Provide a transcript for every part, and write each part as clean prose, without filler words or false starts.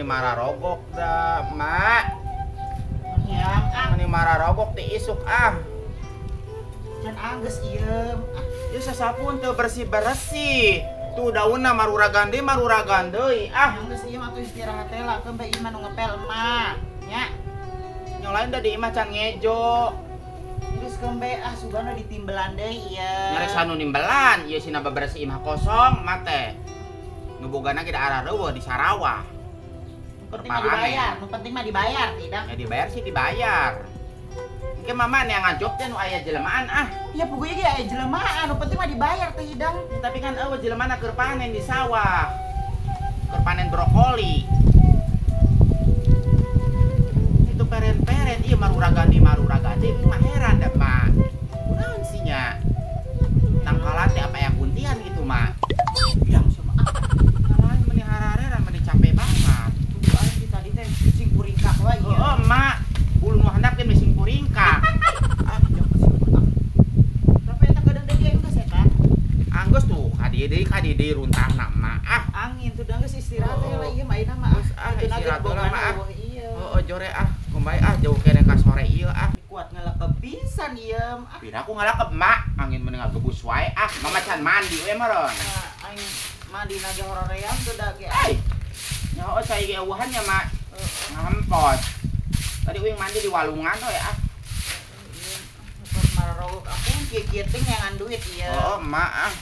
Mararogok dah, Mak. Ya, ah. Ini mararogok ti isuk ah. Can anggeus ieu. Ah, ieu sasapun teu bersih-bersih. Tuh daunna maruragan deui ah. Anggeus ieu mah tuh istirahat teh lah, keun bae imah nu ngepel emak. Nya. Yang lain da di imah can ngejo. Geus keun bae ah sugana ditimbelan deui ieu. Nyarek sanu nimbelan, ieu sina bebersih imah kosong mah teh. Nu bogana ge da arareuweuh di Sarawak. Penting mah dibayar, nu penting mah dibayar, tidak? Ya dibayar sih dibayar. Engke mama yang ngajok teh nu aya jelemaan ah. Ya pokoknya ge aya jelemaan, nu penting mah dibayar teh hidang. Ya, tapi kan eueuh jelemana keur panen di sawah. Keur panen brokoli. Itu peren-peren ieu maruragandi mah heran da mak. Kunaon sih nya? Tangkalan teh apa yang kuntian gitu mak. Yang sama ah. Tangkalan meni harareran meni capek banget. Tadi teh sing kuringkak wae ieu. Heeh, Mak. Bulu nu handap ge sing kuringkak. Ah, jangan tapi eta kadang deui geus eta. Anggeus tuh ka dieu deui runtahna Mak. Ah, angin tuh geus istirahat teh lah ieu mah ayeuna mah. Geus ah istirahat heula mah ah. Heeh, jore ah, kumaha ah jauh keneh ka sore ieu ah. Kuat ngalekep pisan ieu ah. Pira aku ngalekep Mak, angin mending ngagebus wae ah. Mama can mandi we meureun. Aing mandi na ge horoream tuh da ge. Ai. Nyaho cai ge eueuhan nya Mak. Ngahempos. Tadi uing mandi di walungan we ah. Mararogok aku kieu-kieu teh nyangan duit ieu. Oh, Mak ah.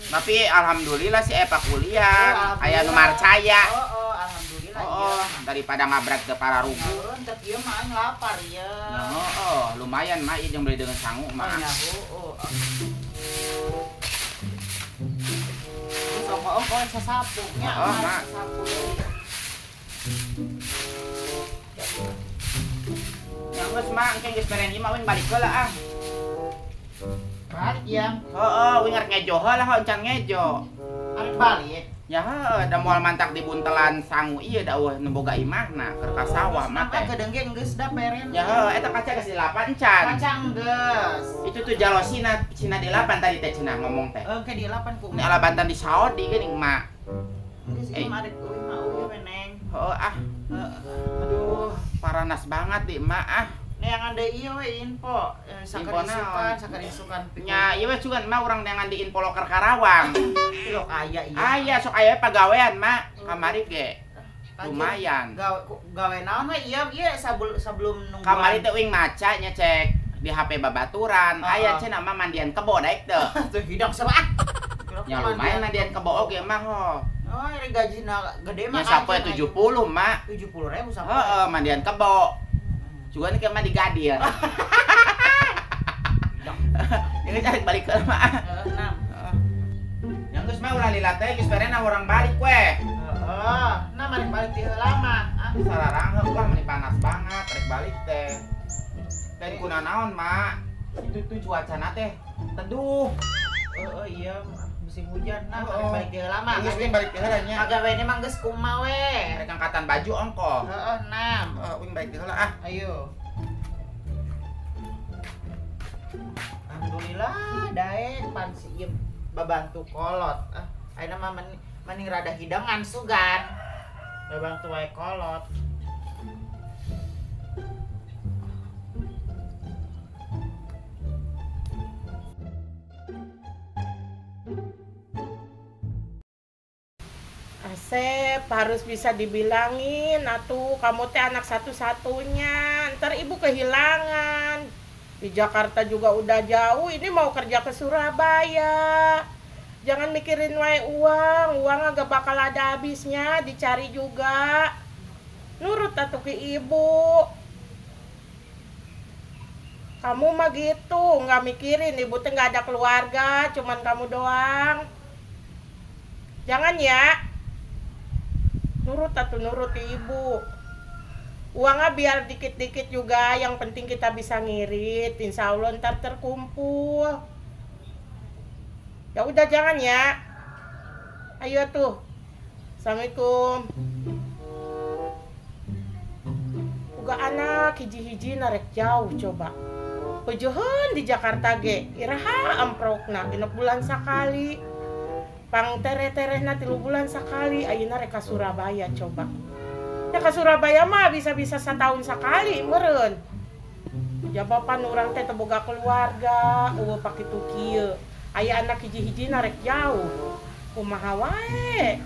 Tapi alhamdulillah sih epa kuliah, aya nu marcaya. Oh, alhamdulillah. Oh, daripada ngabrak ke para rugu. Heuh, ieu mah aing lapar ieu. Heeh, lumayan Mak ieu jeung beli dengan sangu Mak. Oh, heeh. Sok ongko sasapu nya. Heeh, Mak. Sasapu. Ya geus Mak, engke geus beren ieu mah uing balik heula ah. Balik ya. Heeh, uing arek ngejo heula heuh encan ngejo. Arek balik. Ya heuh, da moal mantak di buntelan sangu ieu da eueuh nu boga imahna keur ka sawah mah teh. Kedeung ge geus da peren. Ya heuh, eta kaca geus dilapan encan. Kaca geus. Itu tuh jalosina cina dilapan tadi teh cenah ngomong teh. Heuh, ke dilapan ku. Ini ala bantan di Saudi geuning Mak. Geus ieu mah arek eueuh mah eueuh we Neng. Heeh ah. Aduh, paranas banget di emak ah. Neangan deui ieu we info, saker isukan. Nya ieu we sugan mah urang neangan di info loker Karawang. Lok aya ieu. Aya sok aya pagawean mak, kamari ge. Lumayan. Gawe naon we ieu ieu sebelum nungguan. Kamari teh uing maca nya cek di HP babaturan. Aya cenah mah mandian kebo daek teu. Teu hidang sama ah. Nya lumayan mandian kebo oge mah ho. Oh, ini gajinya gede mah. Ya sampai 70, Mak. 70.000 sampai. Heeh, mandian kebo. Juga nih kayak mandi gadil. Ini cari balik ke mak. Heeh, 6. Yang geus mah ulah lila teh geus perena urang balik we. Heeh, nah balik balik ti heula mah. Ah, sararangheuk lah meni panas banget rek balik teh. Dan kuna naon, Mak? Itu tuh cuacana teh teduh. Heeh, iya. Musim hujan nah balik deui lama. Geus balik deui heula nya. Pagawe mah geus kumaha we. Rek angkatan baju ongkoh. Heeh, 6. Heeh, uing balik deui heula ah. Ayo. Alhamdulillah daek pan si ieu babantu kolot. Ah, ayeuna mah mending rada hidangan sugan. Babantu wae kolot. Asep harus bisa dibilangin atuh kamu teh anak satu-satunya, ntar ibu kehilangan. Di Jakarta juga udah jauh, ini mau kerja ke Surabaya. Jangan mikirin wae uang, uang agak bakal ada habisnya, dicari juga. Nurut atuh ke ibu. Kamu mah gitu, nggak mikirin ibu teh nggak ada keluarga, cuman kamu doang. Jangan ya. Nurut atau nurut ibu. Uangnya biar dikit-dikit juga, yang penting kita bisa ngirit. Insya Allah ntar terkumpul. Ya udah jangan ya. Ayo tuh. Assalamualaikum. Uga anak hiji-hiji narek jauh coba. Pejohon di Jakarta ge, iraha amprokna 6 bulan sakali. Pang tere-terehna 3 bulan sakali, ayeuna rek ka Surabaya coba. Ya ka Surabaya mah bisa-bisa setahun sakali meureun. Jabapan urang teh teu boga keluarga, eueuh pakitu kieu. Aya anak hiji-hiji narek jauh. Kumaha wae.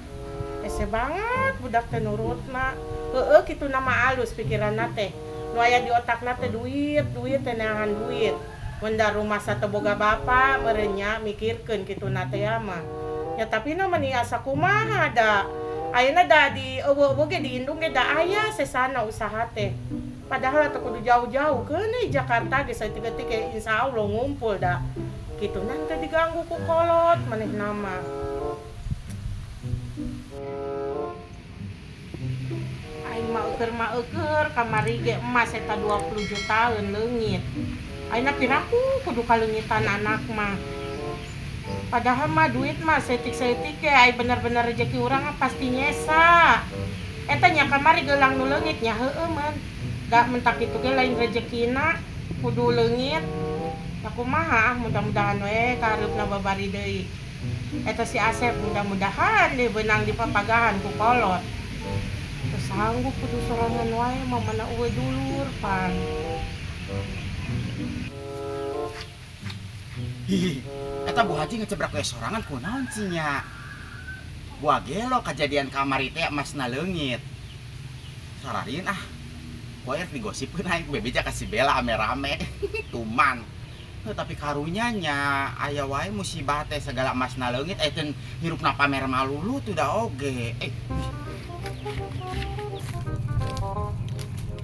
Ese banget budak teh nurutna. Heueuh kitu nama alus pikiranna teh. Nu aya di otakna teh duit, duit teh neangan duit. Mun da rumah teu boga bapa meureun nya mikirkeun kitu na teh mah. Ya tapi na meni asa kumaha da. Ayeuna da di eueuh ge di indung ge da aya sesana usaha teh. Padahal teu kudu jauh-jauh keun Jakarta ge saeutik-eutik ge insyaallah ngumpul da. Kitu nanti diganggu ku kolot manehna mah. Aing mah eueur kamari ge emas eta 20 jutaan leungit. Ayeuna piraku kudu kaleungitan anak mah. Padahal mah duit mah saeutik-saeutik ge ai bener-bener rezeki urang mah pasti nyesa. Eta nya kamari gelang nu leungit nya heueuh men. Da mentak kitu ge lain rezekina kudu leungit. Ya kumaha mudah-mudahan we kahareupna babari deui. Eta si Asep mudah-mudahan deui beunang dipapagahan ku kolot. Teu sanggup kudu sorangan wae mah mana eueuh dulur pan. Hihi, eta Bu Haji ngecebrak we sorangan kunaon sih nya? Gua gelo kejadian kamari teh emasna leungit. Sararin ah. Gua rek digosipkeun aing bebeja ka si Bella ame-rame. Tuman. Tapi karunya nya aya wae musibah teh segala emasna leungit aya teu hirupna pamer malulu tuh da oge.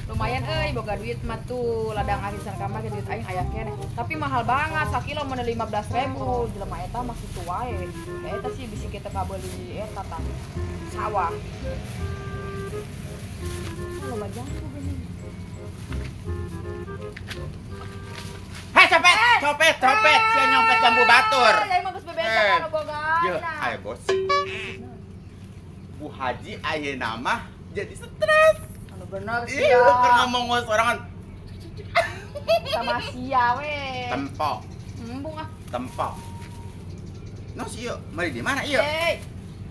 Lumayan euy boga duit mah tuh ladang arisan kamar duit aing aya keneh. Tapi mahal banget sakilo mun 15.000 jelema eta mah kitu wae. Da eta sih bisi kita kabeuli eta tah sawah. Loba jambu geuning. Hei copet, copet, copet, sia nyopet jambu batur. Aing mah geus bebeja ka nu bogaana. Yeuh, aya bos. Bu Haji ayeuna mah jadi stres. Anu bener sia. Ih, keur ngomong sorangan. Sama sia we. Tempo. Embung ah. Tempo. No sih yuk, mari di mana ieu?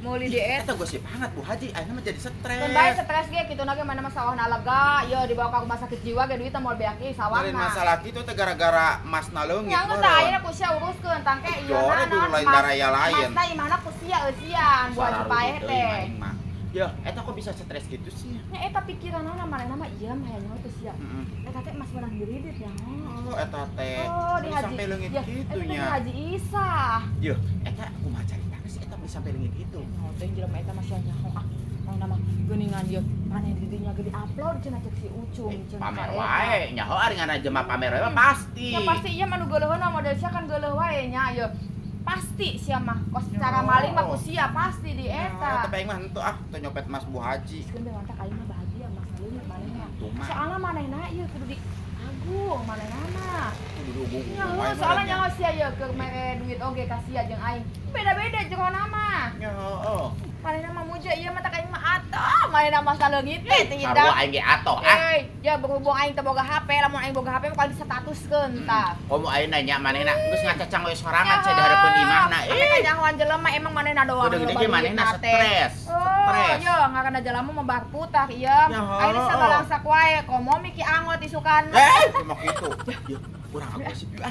Meuli di eta gosip hangat Bu Haji ayeuna mah jadi stres. Keun bae stres ge kitu na ge mana mah sawahna lega, ieu dibawa ka rumah sakit jiwa ge duitna moal beak ieu sawahna. Lain masalah kitu teh gara-gara masna leungit. Nya geus tah ayeuna ku sia uruskeun tangke ieu na lain baraya lain. Masna imahna ku sia eusian Bu Haji paeh teh. Ya, eta kok bisa stres gitu sih? Nya eta pikiranna manehna mah ieu mah hayang teh sia. Eta teh emas meunang diridit ya. Oh, eta teh. Oh, di haji sampai leungit kitu nya. Eta Haji Isa. Yeuh, eta kumaha caritana sih eta bisa sampai leungit gitu? Oh, teh jelema eta masih nyaho ah. Manehna mah geuningan ieu maneh di dinya ge di-upload cenah cek si Ucung cenah. Pamer wae, nyaho ari ngana jelema pamer wae pasti. Ya pasti ieu mah nu geuleuheuna model sia kan geuleuh wae nya ieu. Pasti sia mah kos cara maling mah ku sia pasti di eta. Tapi aing mah henteu ah, teu nyopet mas Bu Haji. Geus bae mantak aing mah bahagia mas leungit manehna. Soalna manehna ieu kudu di agung manehna mah. Kudu diugung. Nya soalna nyaho sia ieu keur mere duit oge ka sia jeung aing. Beda-beda jerona mah. Nya heueuh. Manehna mah muja ieu mah tak aing mah atoh, manehna mah saleungit teh teh hidang. Sarua aing ge atoh ah. Ya berhubung aing teu boga HP, lamun aing boga HP mah kudu statuskeun tah. Komo aing nanya manehna geus ngacacang we sorangan sia di hareupeun imahna. Ih, kanyahoan jelema emang manehna doang. Udah gede ge manehna stres. Stres. Oh, yo ngaranna jelema mah barputak ieu. Aing sabalangsak wae komo miki angot isukan. Eh, cuma kitu. Urang ngagosip ah.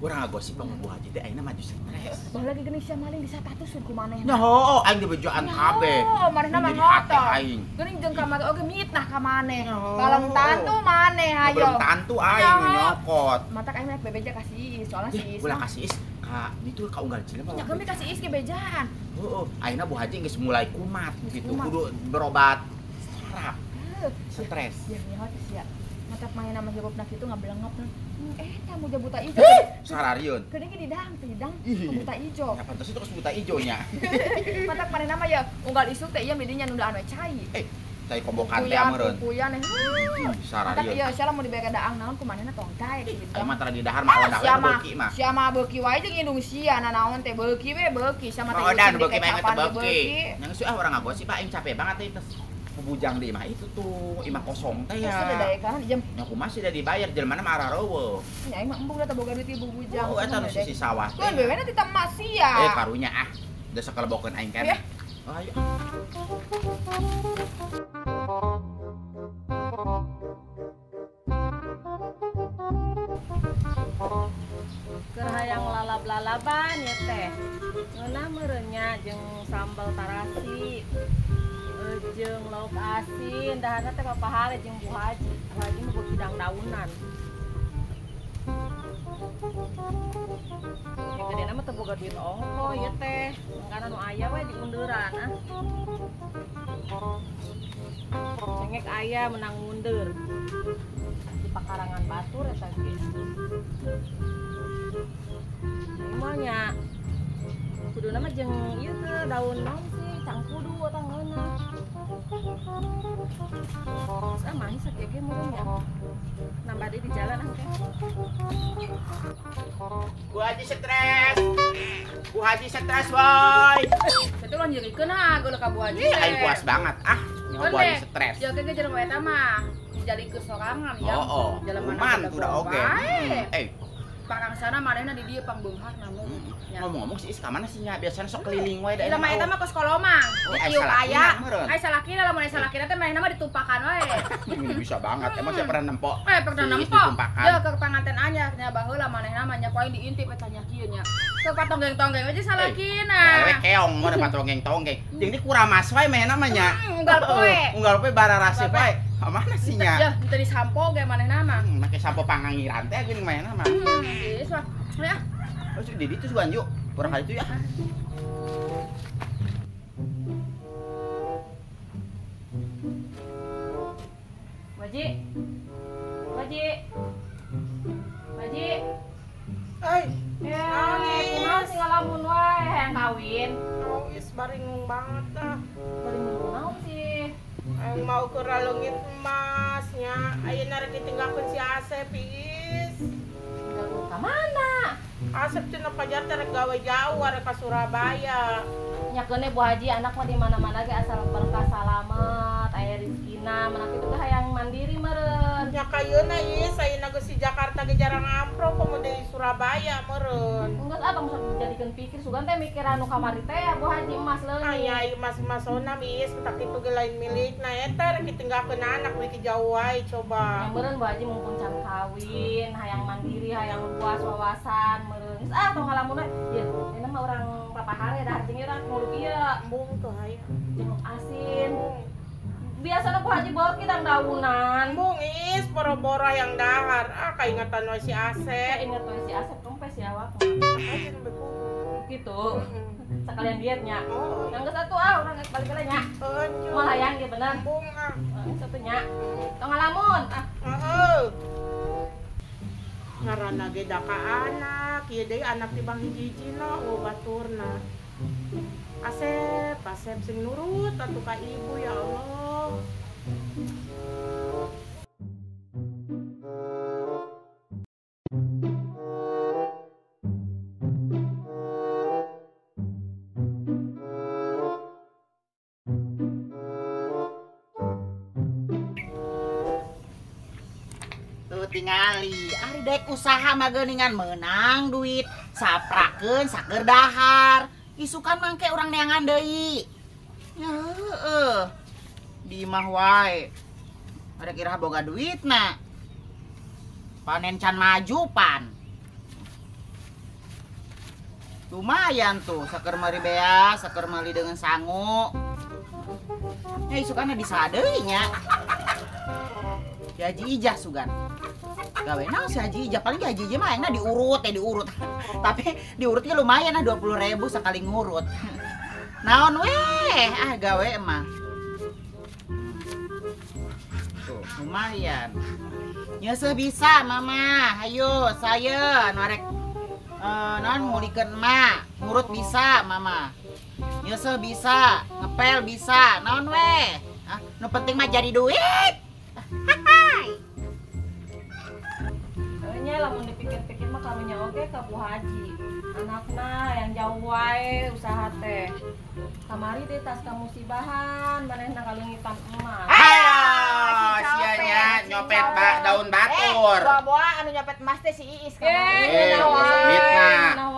Urang ngagosip bang Bu Haji teh ayeuna maju stres. Baheula ge geuning sia maling di statuskeun ku manehna. Nya heueuh aing dibejaan kabeh. Oh, manehna mah ngotot. Geuning jeung kamari oge mitnah ka maneh. Belum tantu maneh hayo. Belum tantu aing nu nyokot. Matak aing mah bebeja ka si Is, soalna si Is. Ulah ka si Is ka ditu ka unggal jelema. Nya geumi ka si Is ge bejaan. Heueuh, ayeuna Bu Haji geus mulai kumat gitu, kudu berobat saraf. Stres. Ya nyaho teh sia. Matak manehna mah hirupna kitu ngabelengep. Eta muja buta ijo. Sararieun. Geuning ge didang, teh didang buta ijo. Ya pantes itu buta ijo nya. Matak manehna mah ya unggal isuk teh ieu midinya nundaan we cai. Cai kobokan teh meureun. Kuyan sararieun. Matak ieu sia lamun dibere daang naon ku manehna tong daek gitu. Aing mah tara di dahar mah odah we beuki mah. Sia mah beuki wae jeung indung sia nanaon teh beuki we beuki sia mah teh odan beuki mah teh beuki. Nya geus ah urang ngagosip aing capek banget teh tes bujang di imah itu tuh, imah kosong teh ya. Sudah daekan jam. Nya kumaha sih udah dibayar jelema mah arareuweuh. Nya aing mah embung da teh boga duit ibu bujang. Oh eta nu sisi sawah teh. Keun we na teh emas sia. Karunya ah. Da sakalebokeun aing kan. Oh ayo. Keur hayang lalab-lalaban ya teh. Ngeunah meureun nya jeung sambal tarasi. Jeung lauk asin, daharna teh papahare jeung Bu Haji. Bu Haji mah beuki dangdaunan. Ya gedena mah teu boga duit ongko ieu teh. Mangkana nu aya we diunduran ah. Cengek aya menang mundur. Di pakarangan batur eta ge. Ieu nya kuduna mah jeung ieu teh daun naon sih? Cangkudu eta ngeunah. Terus ah manis sakieu ge meureun nya. Nambah deui di jalan ah teh. Bu Haji stres. Bu Haji stres boy. Satu lo nyerikeun ah geuleuh ka Bu Haji. Ih aing puas banget ah. Nyaho Bu Haji stres. Ya ge jelema eta mah dijalikeun sorangan ya. Oh, Jelema tuh da oge. Parang sana manehna di dieu pangbeunghar namun. Ngomong-ngomong si Is ka mana sih nya? Biasana sok keliling wae da. Jelema eta mah kos kolomang. Diiuk aya. Ai salakina lamun ai salakina teh manehna mah ditumpakan wae. Ini bisa banget. Emang saya pernah nempo. Pernah nempo. Ya ke panganten anyar nya baheula manehna mah nya ku aing diintip eta nya kieu nya. Ke patonggeng-tonggeng aja salakina. Lewe keong mah patonggeng-tonggeng. Jeung di kuramas wae manehna mah nya. Unggal poe. Unggal poe bararasep wae. Ka mana sih nya? Ya, teu disampo ge manehna mah. Make sampo pangangiran teh geuning manehna mah. Geus wah. Ya. Oh, di ditu sugan yuk. Kurang kali itu ya. Waji. Waji. Waji. Ai. Ya, kumaha sih ngalamun wae hayang kawin. Oh, is baringung banget ah. Baringung kunaon sih? Aing mau ke raleungit emasnya. Ayeuna rek ditinggalkeun si Asep is. Tinggalkeun ka mana? Asep cenah pajar teh rek gawe jauh arek ka Surabaya. Nya keun Bu Haji anak mah di mana-mana ge asal berkah salamet, aya rezekina, menak kitu teh hayang mandiri meureun. Nya kayeuna is ayeuna geus di Jakarta ge jarang amprok komo di Surabaya meureun. Geus ah tong sok dijadikeun pikir sugan teh mikir anu kamari teh Bu Haji emas leungit. Aya ieu emas-emasona is tak kitu ge lain milikna eta rek ditinggalkeun anak we jauh wae coba. Nya meureun Bu Haji mumpung can kawin, hayang mandiri, hayang luas wawasan meureun. Geus ah tong ngalamun we. Ieu ayeuna mah urang papahare dahar jeung urang nguluk ieu. Embung tuh hayang. Jeung asin. Biasana Bu Haji beuki dangdaunan. Embung is boro-boro yang dahar. Ah kaingatan we si Asep. Inget we si Asep kempes ya awak. Gitu. Sekalian dietnya. Oh. Yang geus atuh ah urang balik heula nya. Heeh. Moal hayang ge bener. Embung ah. Satu nya. Tong ngalamun ah. Heeh. Ngaranna ge da ka anak, ieu deui anak ti bang hiji-hijina oh baturna. Asep, Asep sing nurut atuh ka ibu ya Allah. Tuh tingali, ari dek usaha mah geuningan meunang duit, saprakeun saker dahar. Isukan mangke urang neangan deui. Ya heueuh. Di imah wae. Ada kira boga duitna. Panen can maju pan. Lumayan tuh saker meuli beas, saker meuli dengan sangu. Ya isukanna disadeui nya. Si Haji Ijah sugan. Gawe naon si Haji Ijah, paling Haji Ijah mah aingna diurut teh diurut. Tapi diurutnya lumayan ah 20.000 sekali ngurut. Naon weh ah gawe mah. Tuh, lumayan. Nyeuseuh bisa mama. Hayu saya anu arek naon ngulikeun emak, ngurut bisa mama. Nyeuseuh bisa, ngepel bisa, naon we. Ah, nu penting mah jadi duit. Hai. Nya lamun dipikir-pikir mah karunya oge ka Bu Haji. Anakna yang jauh wae usaha teh. Kamari deh tas kamusibahan manehna kaleungitan emas. Ayo, sia nyopet bak daun batur. Boa-boa anu nyopet emas teh si Iis kamari. Mitna.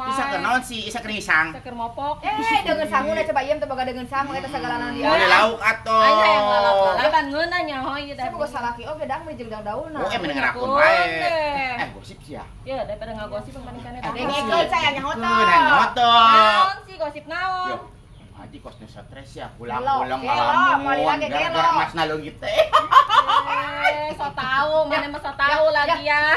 Bisa keur naon sih? Isa keur ngisang. Bisa keur mopok. Deungeun sanguna coba ieu teh boga deungeun sangu eta sagalana dia. Meuli lauk atuh. Aya yang lalap-lalapan ngeunah nya hoy ieu teh. Boga salaki oge dang meuli jeung daun-daunna. Oh, mending ngerakun wae. Gosip sia. Ya, daripada ngagosip pemanikannya teh. Dengekeun saya nyaho teh. Naon sih gosip naon? Haji kosnya stres ya, pulang-pulang ngalamun, gara-gara masna leungit teh. So tau, mana mah so tau lagi ya.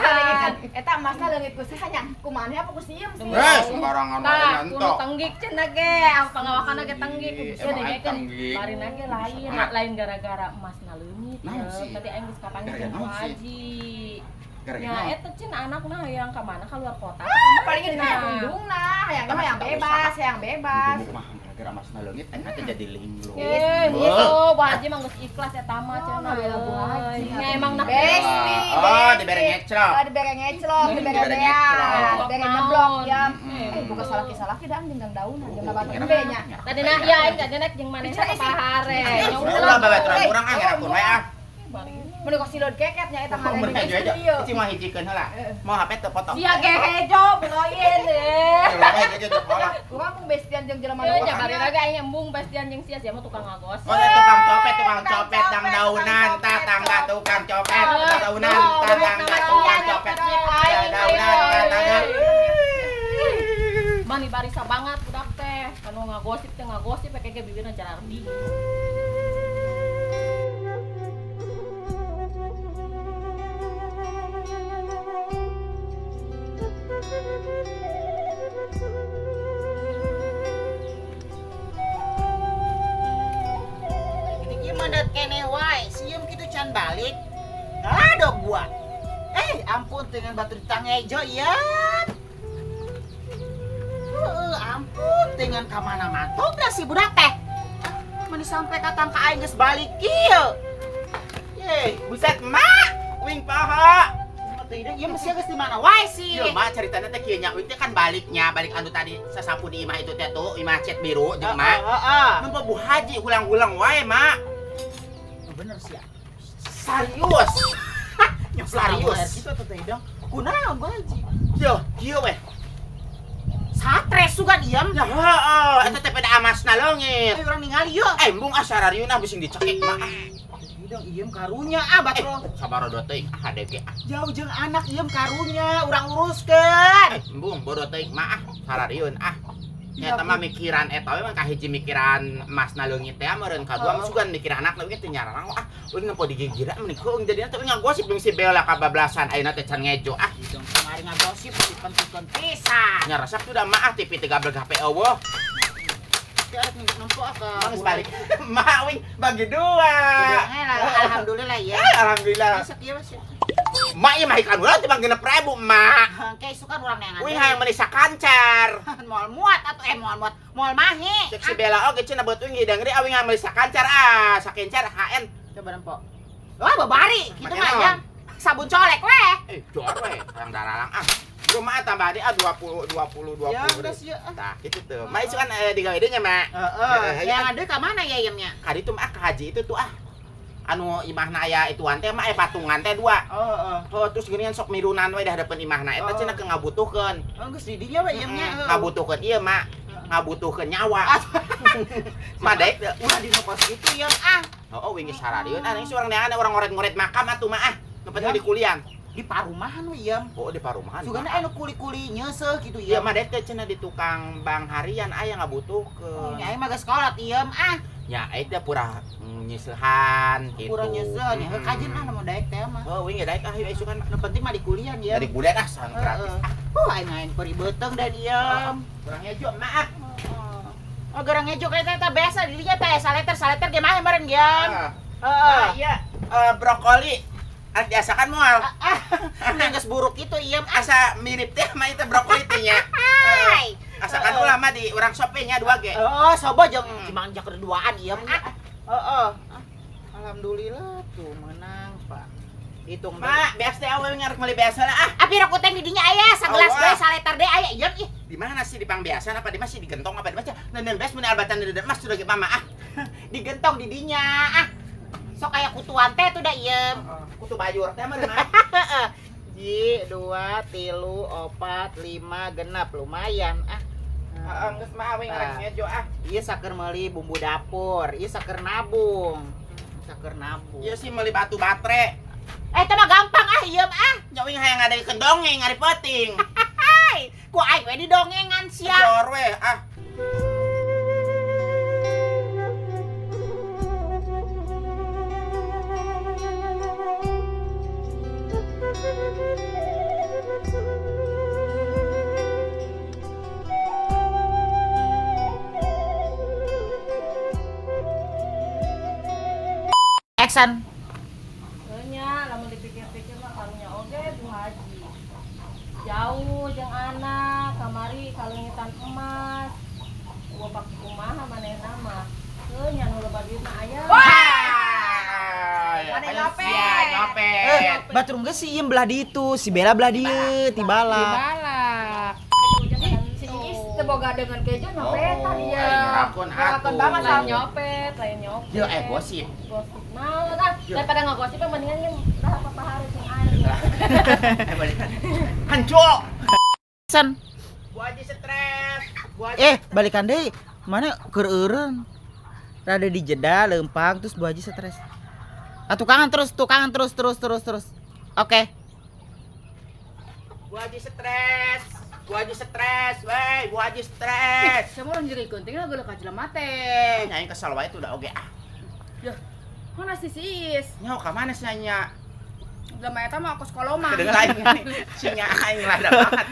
Eta emasna leungit ku saha nya? Kumaha apa ku sieum sih? Sembarangan wae nonton. Kudu tenggik cenah ge, pangawakanna ge tenggik, bisa dengekeun. Barina ge lain, lain gara-gara emasna leungit. Tadi aing geus kapanggih jeung Haji. Ya, eta cenah anakna hayang ka mana ka luar kota. Paling di tundungna, hayang mah yang bebas, hayang bebas. Gara-gara masna leungit aing teh jadi linglung. Gitu, Bu Haji mah geus ikhlas eta mah cenah. Bu Haji. Nya emang nah besti. Oh, dibere ngeclok. Oh, dibere ngeclok, dibere beas, dibere nyeblok ya. Buka salaki-salaki da jeung daun jeung batur embe nya. Tadi nah ya aing tadi nek jeung manehna ka pahare. Ya ulah babaturan urang ah ngerakun we ah. Mun kok silod keket nya eta mah di Cuma hijikeun heula. Mau HP teu potong. Sia ge hejo beloyin deh. Urang mung bestian jeung jelema nu. Nya bari raga aing embung bestian jeung sia sia mah tukang ngagosip. Oh, tukang copet dang daunan ta tangga tukang copet daunan ta tangga tukang copet daunan ta tangga. Mani barisa banget budak teh. Kanu ngagosip teh ngagosip pake ge bibirna jarardi. Ini mendet keneh wae, sieum kitu can balik. Ngadog gua. Ampun dengan batu ditangejo ya. Ampun dengan ka mana mantog si budak teh. Meni sampai ka tangka aing geus balik kieu. Ye, buset mak, wing poho. Ieu mesti geus di mana wae sih. Ieu mah caritana teh kieu nya, wing teh kan baliknya, balik anu tadi sasapu di imah itu teh tuh, imah cat biru jeung mak. Heeh. Nempo Bu Haji hulang-hulang wae, mak. Bener sih ya. Serius. Serius. Kitu teh dong. Kunaon Bu Haji? Yo, kieu weh. Satres sugan ieu. Ya heeh, eta teh pada amasna leungit. Ayo urang ningali yeuh. Embung ah sararieun ah bising dicekik mah. Dong iem karunya ah batro. Sabar bodoh teuing ah HDG ah. Jauh jeung anak iem karunya urang uruskeun. Embung bodoh teuing mah ah sararieun ah. Nya eta mah mikiran eta we mah kahiji mikiran emasna leungit teh meureun kadua mah sugan mikir anakna we teu nyararang ah. Uing nempo digigira meni keung jadina teh ngagosip jeung si Bella kabablasan ayeuna teh can ngejo ah. Jeung kamari ngagosip dipentingkeun pisan. Nya resep tuh da mah ah TV teu gableg HP eueuh. Geus balik. Mak wing bagi dua. Alhamdulillah ya. Alhamdulillah. Mak ieu mah ikan urang teh bang 6.000 mak. Engke isukan urang neangan. Wing hayang meuli sakancar. Moal muat atuh moal muat, moal mahi. Cek si Bella oge cenah beut wing hidang deui awing hayang meuli sakancar ah, sakencar HN. Coba nempo. Wah, babari kitu mah ya. Sabun colek weh. Jor weh, hayang daralang ah. Rumah tambah di 20 20 20. Ya geus ya. Tah kitu tuh. Mak itu kan digawe deui nya, Mak. Heeh. Yang ada ka mana ya iemnya? Ka ditu mah ka haji itu tuh ah. Anu imahna aya ituan teh mah aya patungan teh dua. Heeh. Oh, terus geuningan sok mirunan we di hadapan imahna eta cenah ke ngabutuhkeun. Oh, geus di dinya we iemnya. Ngabutuhkeun ieu, Mak. Ngabutuhkeun nyawa. Mak daek teu. Ulah di nu kos kitu ieu ah. Heeh, wingi sararieun ah urang neangan urang ngoret-ngoret makam atuh mah ah. Nu penting di kulian. Di parumahan we ieu. Oh, di parumahan. Sugana anu kuli-kuli nyeuseuh kitu ieu. Ieu mah daek teh cenah di tukang bang harian aya ngabutuhkeun. Nya aing mah geus kolot ieu ah. Nya aing teh pura nyeusehan kitu. Pura nyeuseuh nya heuh kajeun ah mun daek teh mah. Oh, wingi daek ah ieu isukan. Nu penting mah di kulian ieu. Di kulian ah sang gratis ah. Aing aing peri beuteung dan ieu. Kurang ngejo mah ah. Oh, gerang ngejo ka eta biasa di dinya teh saleter-saleter ge mah meureun ieu. Heeh. Iya, brokoli Arek diasakan moal. Geus buruk itu ieu asa mirip teh mah itu brokoli teh nya. Asakan ulah mah di urang sope nya dua ge. Heeh, sobo jeung cimang jak duaan ieu mah. Heeh. Alhamdulillah tuh menang, Pak. Hitung Mak, beas teh awewe ngarek meuli beas heula ah. Api rokok teh di dinya aya sagelas deui saletar deui aya ieu ih. Di mana sih di pangbiasan apa di masih digentong apa di mana? Neundeun beas mun albatan neundeun emas sudah ge mama ah. Digentong di dinya ah. Sok aya kutuan teh tuh da ieu. Kutu bayur teh mah heeh. Ji, 2, 3, 4, 5 genap lumayan ah. Heeh, geus mah awewe ngarek ngejo ah. Ieu saker meuli bumbu dapur, ieu saker nabung. Saker nabung. Ieu sih meuli batu baterai. Eh, itu mah gampang ah, ieu ah. Nya uing hayang ngadaikeun dongeng ngari peuting. Ku aing we didongengan sia. Jor we ah. Action. Nya lamun dipikir-pikir mah karunya oge Bu Haji. Jauh jeung anak, kamari kaleungitan emas. Gua pake kumaha manehna mah. Heuh nya nu loba duit mah aya. Wah! Maneh nyopet. Nyopet. Batur geus si Iem belah ditu, si Bella belah dieu, tibala. Tibala. Si Iis teu boga dengan kejo nyopetan ieu. Rakon atuh. Banget lain nyopet, lain nyopet. Yo gosip. Gosip naon ah, daripada ngagosip mendingan ge dah apa hari sing aing. Hancur. Sen. Bu Haji stres. Bu Haji. Balikan deui. Mana keur eureun. Rada di jeda leumpang terus Bu Haji stres. Ah, tukangan terus, terus. Oke. Bu Haji stres. Bu Haji stres, wey, Bu Haji stres. Semua orang jadi gunting lah geuleuh ka jelema teh. Nya aing kesel wae tuh udah oge ah. Yah, mana si Sis? Nya ka mana sih nya? Jelema eta mah kos kolomah. Kedengar aing si nya aing lah banget.